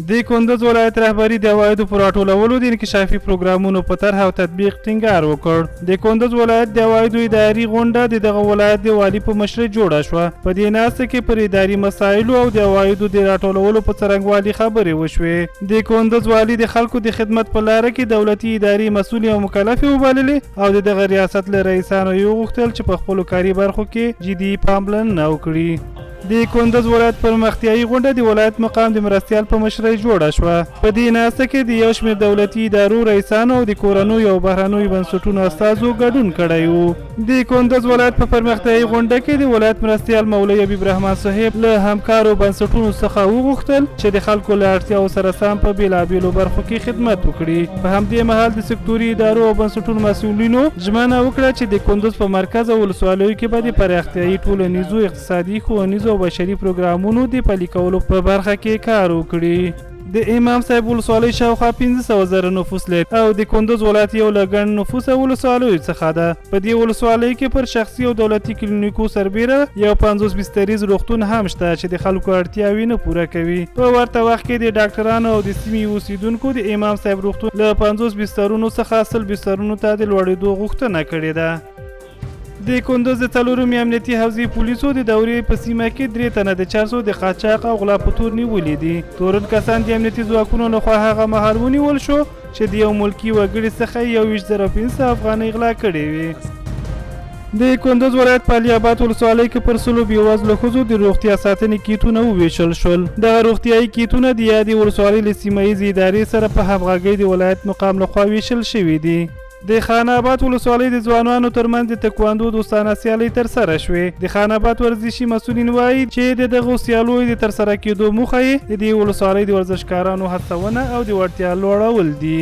د کندز ولایت رهبري د عوایدو پر راټولولو، د انکشافي پروګرامونو په طرح او تطبیق ټینګار وکړ. د کندز ولایت د عوایدو اداري غونډه د دغه ولایت د والي په مشرۍ جوړه شوه. په دې ناسته کې پر اداري مسایلو او د عوایدو د راټولولو په څرنګوالي خبرې وشوې. د کندز والي د خلکو د خدمت په لاره کې دولتي ادارې مسؤلې او مکلفې وبللې او د دغه ریاست له رئیسانو یې وغوښتل چې په خپلو کاري برخو کې جدي پاملرنه وکړي. د کندز ولایت پرمختیایي غونډه د ولایت مقام د مرستیال په مشرۍ جوړه شوه. په دې ناسته کې د یو شمېر دولتي ادارو رئیسانو او د کورنیو او بهرنیو بنسټونو استازو ګډون کړی و. د کندز ولایت په پرمختیایي غونډه کې د ولایت مرستیال مولوي حبیب رحمان صهیب له همکارو بنسټونو څخه وغوښتل چې د خلکو له اړتیاوو سره سم په بېلابېلو برخو کې خدمت وکړي. په همدې مهال د سکتوري ادارو او بنسټونو مسؤلینو ژمنه وکړه چې د کندز په مرکز او ولسوالیو کې به د پراختیایي، ټولنیزو، اقتصادي، ښوونیزو او بشري پروګرامونو د پلي کولو په برخه کې کار وکړي. د امام صاحب ولسوالۍ شاوخوا 500 زره نفوس لري او د کندز ولایت یو له ګڼ نفوسه ولسوالیو څخه ده. په دې ولسوالۍ کې پر شخصي او دولتي کلینیکو سربېره یو 50 بستریز روغتون هم شته چې د خلکو اړتیاوې نه پوره کوي. په ورته وخت کې د ډاکټرانو او د سیمې اوسېدونکو د امام صاحب روغتون له 50 بسترونو څخه 100 بسترونو ته د لوړېدو غوښتنه کړې ده. د کندز د څلورمې امنیتي حوزې پولیسو د دورې په سیمه کې درې تنه د چرسو د قاچاق او غلا په تور نیولي دي. تورن کسان د امنیتي ځواکونو لخوا هغه مهال ونیول شو چې د یو ملکي وګړي څخه یې 21,500 افغانۍ غلا کړې وې. د کندز ولایت په علي اباد ولسوالۍ کې پر سلو بېوزلو ښځو د روغتیا ساتنې کیتونه وویشل شول. دغه روغتیايي کیتونه د یادې ولسوالۍ له سیمه ییزې ادارې سره په همغږۍ د ولایت مقام لخوا ویشل شوي دي. د خان آباد ولسوالۍ د ځوانانو ترمنځ د تکواندو دوستانه سیالۍ ترسره شوې. د خان آباد ورزشي مسؤلین وايي چې د دغو سیالیو د ترسره کېدو موخه یې د دې ولسوالۍ د ورزشکارانو هڅونه او د وړتیا لوړول دي.